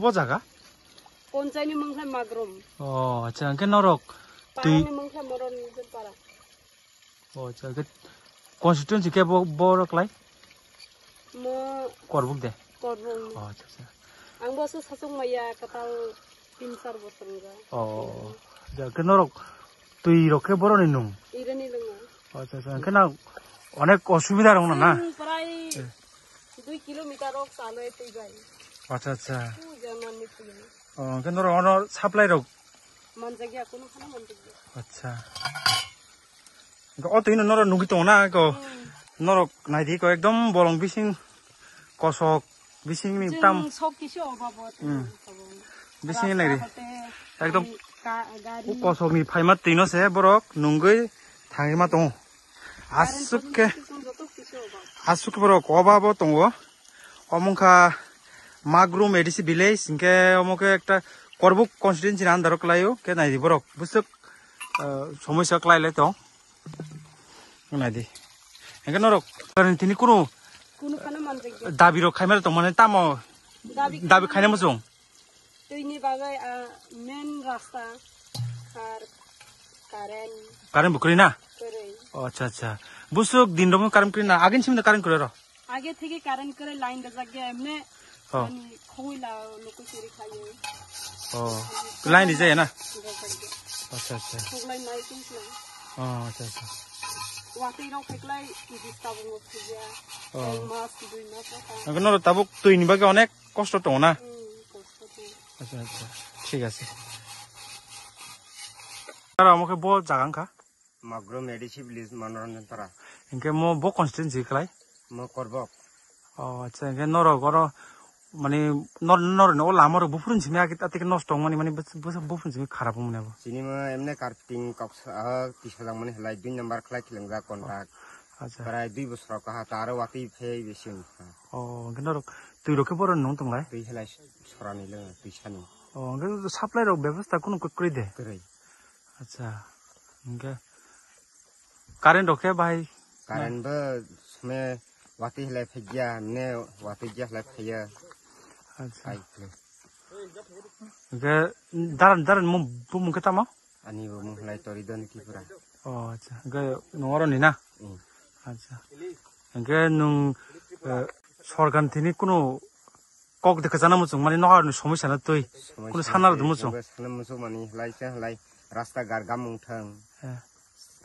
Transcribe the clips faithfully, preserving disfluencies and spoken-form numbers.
Bo jaga? Ponchaini mungkha Magrum. O, acha, hwnkhe norok twi Parani mungkha Moron Para. O, acha, hwnkhe constituency khe bo, borok lai? Mo Korbuk de? Korbuk. O, acha, acha. Ang bo aswk sachuk maya kwtal tin char bosor wngkha. O, acha, hwnkhe norok twi rok khe boroni nung? Irani lungo. O, acha, acha, hwnkhe na onek osubida rok na? Ang prai Eh. Dui kilometer rok chalwi twi bai. Acha, acha. Puja manwi twi. O, hwnkhe norok ono supply rok? Manjakya, kuno khana manjakya. Acha. Hwnkhe o twino norok nugwi tongo na, ko Hmm. norok naidi ko ekdom bolong bising kosok bisingni Chwng tam sok kisa obabo Hmm. tong. Bising Rasta naidi. Hote Ekdom ai ka-, gari. O kosokni phaima twino se borok nungwi thangwi ma tongo. Aswk khe, aswk khe borok obabo tongo. Omo wngkha Magrum A D C village, hinkhe omo khe ekta Korbuk constituency ni under o kwlaio, khe naidi borok bwswk, ah, somosya kwlai lai tong. Naidi. Hinkhe norok tini kunu Kunu khana manjakya. Dabi rok khaima tong mani tamo Dabi dabi khaina khaina muchung. Twini bagwi, ah, main rasta ar current Current bo kwrwi na? Kwrwi. O, acha, acha. Busuk din rok current kwrwi na? Agin simi current kwrwi ro? Age theke current kwrwi line rwjak ya emne Oh. ani khowui la nukui chiri khayo. Oh. Line rijak ya na? Rwjak ya. Acha, acha. Thuklai nai tungkha. Oh, acha, acha. Watwi rok pheklai kiji tabung phija. Oh. Ek mas, dui mas wngkha. Ang no tabuk twi ni bagwi onek kosto tongo na? Hmm, kosto tongo. Acha, acha. Thik ase. Tara omo khe bo jaga wngkha? Magrum A D C village Manoranjan Para. Hinkhe mo bo constituency khlai? Mo Korbok. Oh, acha, hinkhe norok oro, mane, nor-, norokni o lama rok buphuru simi agi, atike nosto wngmani, mane, bus-, bus-, buphuru simi kharap wngmani abo. Chini mo emne karting kok sa, ah, tisa jang mani halai dui number khlai khilangjak contract. Acha. Prai dui bosor kaha ta aro watwi phai besi wngkha. Oh, hinkhe norok twi rok khe boro nung tonglai? Twi halai sorani le, twi sani. Oh, hinkhe supply rok bebostha kunu kwrwi de? Kwrwi. Acha, hinkhe current rok khe bahai? Current bo sime watwi halai phaiya, ne watwi ya halai phaiya. Acha. Hai khe. Hinkhe daran, daran mung, bumung khe tamo? Ani bumung halai Toridon Tripura. Oh, acha. Hinkhe nung oro ni na? Hmm. Acha. Hinkhe nung, eh, sorkar thini kunu kok de kwchana muchung mani noharni somosya no twi. Somosya kunu sana rwdi muchung. Sana muchung mani halai se halai rasta gar gamung thang. Eh.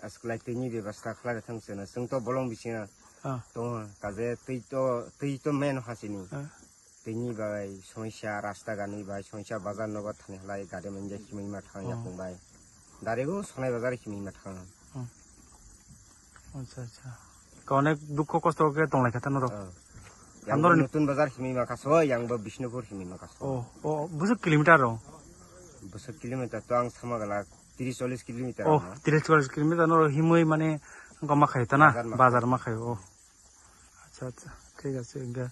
Aswklai twini bebostha khlai thang seno. Chwng to bolong bisingo Ah. tongo. Kaje twi to, twi to main hasini. Ah. Twini bai somosya rasta gani bai somosya bazar nogo thani halai gari manja himwi ma thang Oh. yapung bai. Direct o Sonai bazar himwi ma thang. Hmm. Acha, acha. Ka onek dukho kosto khe tonglai kha ta norok. Oh. Yang Andorni bo Nutun Bazar himwi ma kha so, yang bo Bishnupur himwi ma kha so. Oh, oh, bwswk kilometer rw? Bwswk kilometer to ang sama gala, tris chollis kilometer Oh, ano. Tris chollis kilometer norok himwi mane wngkha ma khai ta na? Bazar ma khai. Bazar ma khai, oh. Acha, acha. Thik ase, hinkhe.